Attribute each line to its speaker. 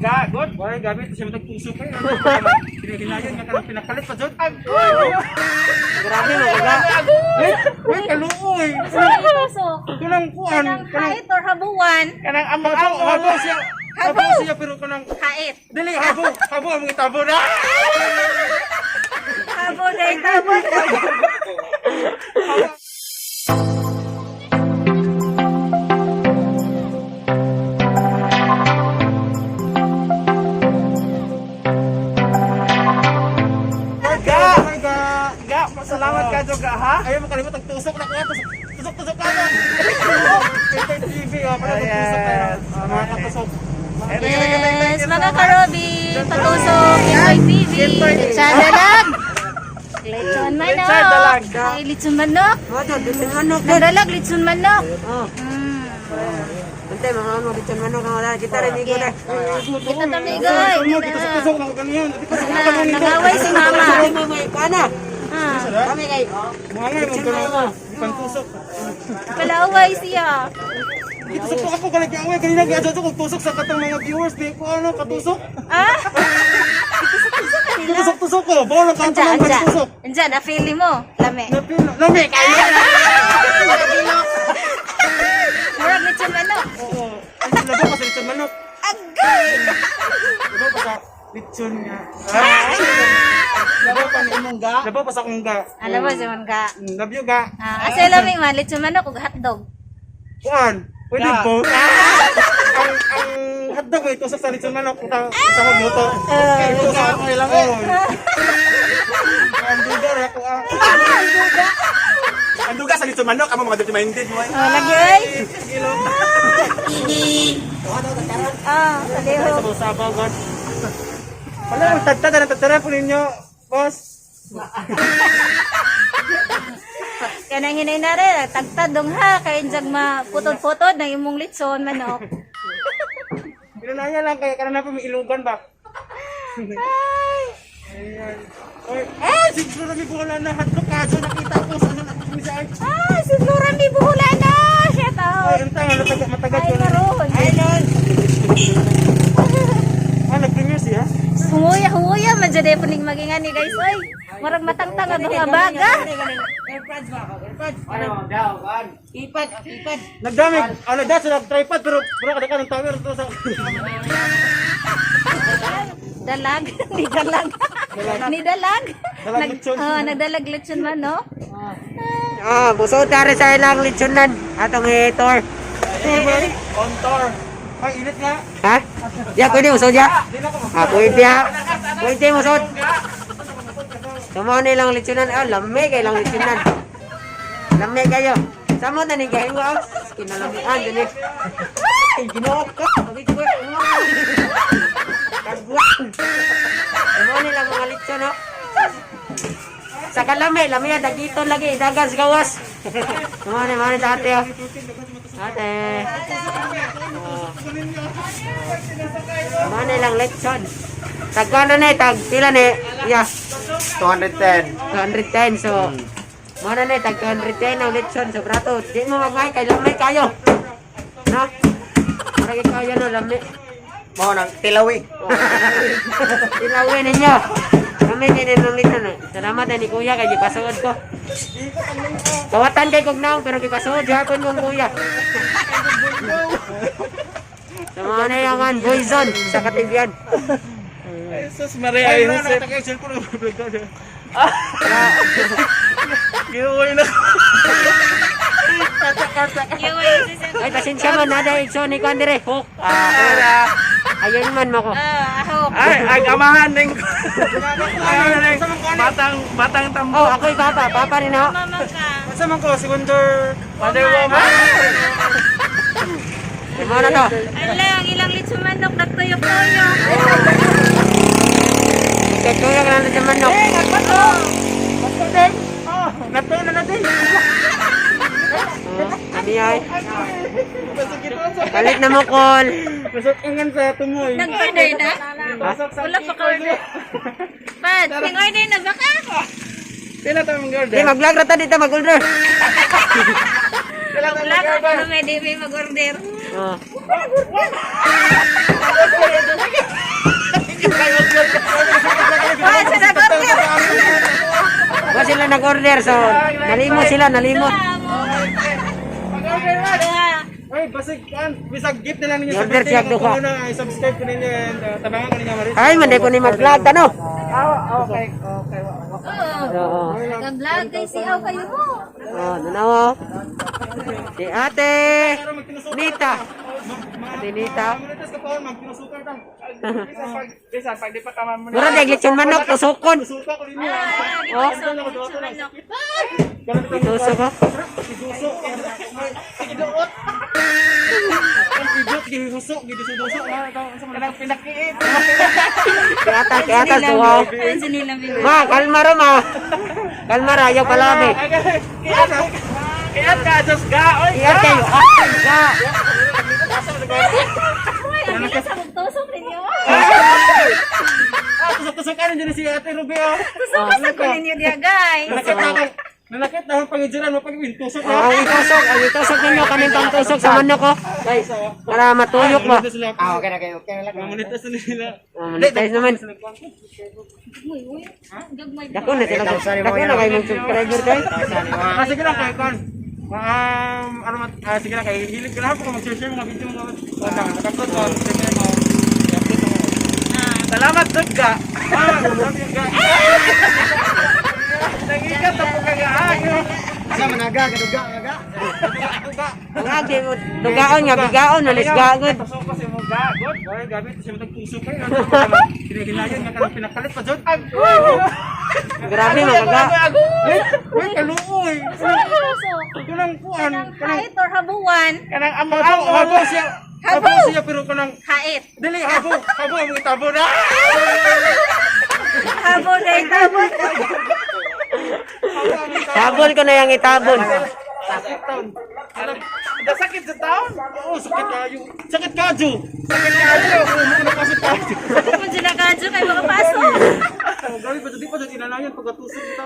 Speaker 1: Ga, good. Boy, gabi ito siya matagtusok kayo. Pinahinayon nga kanang pinakalit pa jud.
Speaker 2: Grabe mo ka.
Speaker 1: Wait, wait, kaluoy.
Speaker 3: Saan itusok?
Speaker 1: Kanang kuan,
Speaker 3: Kanang
Speaker 1: kanang
Speaker 3: hait or habuan?
Speaker 1: kanang amang habo, habo siya. Habo siya pero kanang
Speaker 3: Hait.
Speaker 1: dili habo, habo ang itabo na.
Speaker 3: Habo na itabo.
Speaker 1: Ga, ga, ga, salamat ka jud ha. Ayaw mo kalimot ang tusok na kuan, tusok tusok ka. Kay TV oh, para tusok kayo. Mga katusok.
Speaker 3: Yes, mga karobi, patusok, Intoy TV. Lechon dalag. Lechon manok.
Speaker 1: Lechon dalag.
Speaker 3: Ay, lechon manok.
Speaker 2: Mo to, lechon manok.
Speaker 3: Nadalag, lechon manok.
Speaker 2: Oh. Antay mga ano, lechon manok ang wala. Kita rin ko na.
Speaker 3: Kita tamigoy.
Speaker 1: Tusok na ko ganyan.
Speaker 3: Nagaway si mama.
Speaker 2: Ay, mama, ikuana.
Speaker 3: Ah,
Speaker 2: Kami kay.
Speaker 1: Mga mo kanang pantusok.
Speaker 3: palaway siya.
Speaker 1: Itusok ko ako kanang giaway kanina giadto ko tusok sa katong mga viewers di ko ano katusok.
Speaker 3: Ah? Tusok-tusok ka nila.
Speaker 1: Tusok tusok ko. Bawal ang
Speaker 3: Anja,
Speaker 1: kanto ng
Speaker 3: anja.
Speaker 1: tusok.
Speaker 3: Anja, na-feel mo. Lame.
Speaker 1: Napil lami kayo.
Speaker 3: Murag lechon manok.
Speaker 1: Oo. Ang labo pa sa lechon manok.
Speaker 3: Agay!
Speaker 1: Labo pa sa lechon nga. Labo pa ni imong ga. Labo pa sa akong ga.
Speaker 3: Alam mo, si man ka.
Speaker 1: Love you ga.
Speaker 3: Ah, asa lami man, lechon manok ug hotdog.
Speaker 1: Kuan. Pwede po. Ang hotdog ko itusok sa lechon manok sa sa magluto. Ito sa ako lang. Ang duga ra ko ah.
Speaker 4: Ang duga sa litson manok, amo mga dirty minded mo.
Speaker 3: Oh, lagi ay. Ah, saliho.
Speaker 1: Sabaw sabaw god. Wala ang tagtad na tagtad po ninyo, boss.
Speaker 3: Kanang hinay na rin, tagtad dong ha, kay injag maputod-putod ng imong litson manok.
Speaker 1: Pinanaya lang kaya kana na po may ilugan ba.
Speaker 3: Ay!
Speaker 1: Ayan. Oy, ay, siguro na may buhala na hotdog kaso nakita ko sa ano na siya. Ay,
Speaker 3: Ah, si Flora may buhula na! Shout out!
Speaker 1: ay, unta nga matagal matagal
Speaker 3: Ay,
Speaker 1: ko na.
Speaker 3: karon.
Speaker 2: Ay, nun.
Speaker 1: Ah, nag-premiere siya.
Speaker 3: Hunguya, hunguya, man dyan eh, puning magingan ni guys. Ay, marag matangtang ang mga baga.
Speaker 2: Airpods ba ako? Airpods.
Speaker 1: Ano, daw, kan.
Speaker 2: Ipad, ipad.
Speaker 1: Nagdami, ano da sila tripod pero pura kada ng tower to sa
Speaker 3: Dalag, ni dalag. Ni dalag.
Speaker 1: Dalag lechon.
Speaker 3: Oh, nagdalag lechon man, no?
Speaker 2: Ah, busod tare sa ilang lechonan atong tour.
Speaker 1: On tour. Ay, init nga.
Speaker 2: Ha? Ya, pwede musod ya.
Speaker 1: Di na ko.
Speaker 2: Ah, pwede ya. Pwede musod. Tumaw na ilang lechonan. Ah, lami kay ilang lechonan. Lami kayo. Samo na ni kayo ah. Kinalamian din eh. Ay, Ginoo ko. Pagit ko. Kagwan. Tumaw na ilang mga lechon oh. Sa kalami, lami ya dagito lagi, dagas gawas. Tumaw na, mga sa ate oh. Ate. Mana lang lechon. Tagkano na eh, tag pila na eh. Yeah,
Speaker 4: 210.
Speaker 2: 210. So, mana na eh, tag 210 ang lechon. So, brato, di mo magmay, kay lamay kayo. No? Maragi kayo no, lami.
Speaker 4: Mao nang tilawi.
Speaker 2: Tilawin ninyo. Lami din ang lechon. Eh. Salamat eh, ni kuya, kay gipasuod ko. Kawatan kay kog naong, pero gipasuod, hapon kong kuya. So, mga na yung kan, Boyzone sa Katibian.
Speaker 1: Jesus Maria, ay, wala na kay cellphone ko vlog ka. Ginuoy na.
Speaker 2: Ay, pasensya man, nada, igsoon ni Kuan dire. Hook. Ah, ayun man mo ko.
Speaker 3: Ah, ako.
Speaker 5: Ay, ang amahan ning ay, ning batang batang tambo.
Speaker 2: Oh, ako'y papa. Papa rin ako.
Speaker 3: Mama ka.
Speaker 1: Unsa man ko si Wonder
Speaker 5: Wonder Woman.
Speaker 2: Mo na to.
Speaker 3: Ala, ang ilang lechon manok, nagtuyok-tuyok.
Speaker 2: Kaya ka lang sa manok.
Speaker 1: Oh, natuyo na natin.
Speaker 2: Oh, kami ay. Palit na mo call.
Speaker 1: Masok ingan sa tumoy.
Speaker 3: Nag-order na?
Speaker 1: Pasok sa
Speaker 3: Wala pa ka-order. Pat, nag-order na ba ka?
Speaker 5: Sila ta mong
Speaker 2: Di, mag-vlog rata dito, mag-order.
Speaker 3: Wala ka pa, may di may mag-order.
Speaker 2: Oh. na nag-order so nalimot sila, nalimot.
Speaker 1: Pag-order man.
Speaker 3: Duha.
Speaker 1: Ay, basig kan, bisag gift na lang ninyo.
Speaker 2: I-order siya
Speaker 1: Kung
Speaker 2: duha.
Speaker 1: una, ay, subscribe ko ninyo and tabangan ko ninyo Maris.
Speaker 2: Ay, manday ko ni mag-vlog tano.
Speaker 5: Ah, okay. Okay.
Speaker 3: Oo.
Speaker 2: Oo.
Speaker 3: Nag-vlog kay siyaw kayo mo.
Speaker 2: Oh, nanaw. Si Ate Nita. Ate Nita.
Speaker 1: Marites ka pa, magtinusukar ta. Bisan pag
Speaker 5: Bisan pag di pa ka man
Speaker 2: Mura dag lechon manok tusukon.
Speaker 1: Tusuka ko ninyo.
Speaker 2: Oh, itusok ko.
Speaker 1: Iduso. Sige duot. Ang idot gihuso, giduso-duso.
Speaker 5: Kanang pinakiit.
Speaker 2: Si ata suha.
Speaker 3: Ayun si Nila Bibi.
Speaker 2: Ma, kalma ra ma. Kalma ra, ayaw kalabi.
Speaker 5: Kiat kiat ka Diyos ga. Oy.
Speaker 2: Iyan kayo. Ay, ga.
Speaker 3: Uy, ang bilis sa magtusok ninyo.
Speaker 1: Ah, tusok-tusok ano dyan si Ate Ruby oh.
Speaker 3: Tusok sa ko ninyo diya, guys.
Speaker 1: Nanakit na ako. Nanakit na akong pangijuran mo pag tusok na.
Speaker 2: Oh, ang itusok ninyo kaning pangtusok sa manok ko. Guys, para matuyok ba.
Speaker 4: Ah, okay na kayo. Okay na lang.
Speaker 1: Mamunitas na nila.
Speaker 2: Oh, monetize naman.
Speaker 3: Uy, uy. Gagmay.
Speaker 2: Dako na sila. Dako na kayo mong subscriber guys.
Speaker 1: Ah, sige lang kay Kon. Ano man, ah, sige lang kay hilig ko lang ako mag-share mga video mga oh, na, nag-upload ko, share mo. I-upload mo.
Speaker 5: Salamat Diyos ga.
Speaker 1: Ah, sabi yung ga.
Speaker 5: Nangikat na po kaya.
Speaker 4: Sa managa, gaduga, gaga.
Speaker 2: Ang agi mo dugaon nga bigaon malis gagod.
Speaker 1: Tusok ko si mo ga. Good. Ay, gabi siya matagtusok kayo. Ano Kinahinayan nga kanang pinakalit pa jud.
Speaker 2: Grabe mga ga.
Speaker 1: Wait, wait, kaluoy.
Speaker 3: Tusok.
Speaker 1: Kanang kuan,
Speaker 3: Kanang
Speaker 1: kanang
Speaker 3: hait or habuwan.
Speaker 5: Kanang
Speaker 1: habo,
Speaker 5: amang
Speaker 1: habo siya. Habo siya pero kanang
Speaker 3: Hait.
Speaker 1: dili habo, habo ang itabo na.
Speaker 3: Habo na itabon.
Speaker 2: Tabon ko na yang itabon.
Speaker 5: Dasakit sa taon.
Speaker 1: Oo, sakit kayo. Sakit kajo. Sakit kajo. Oo, mga kajo.
Speaker 3: Kung sila kadyo kay makapasok.
Speaker 1: Oh, gabi pa di pa jud inanayan pagkatusok ta.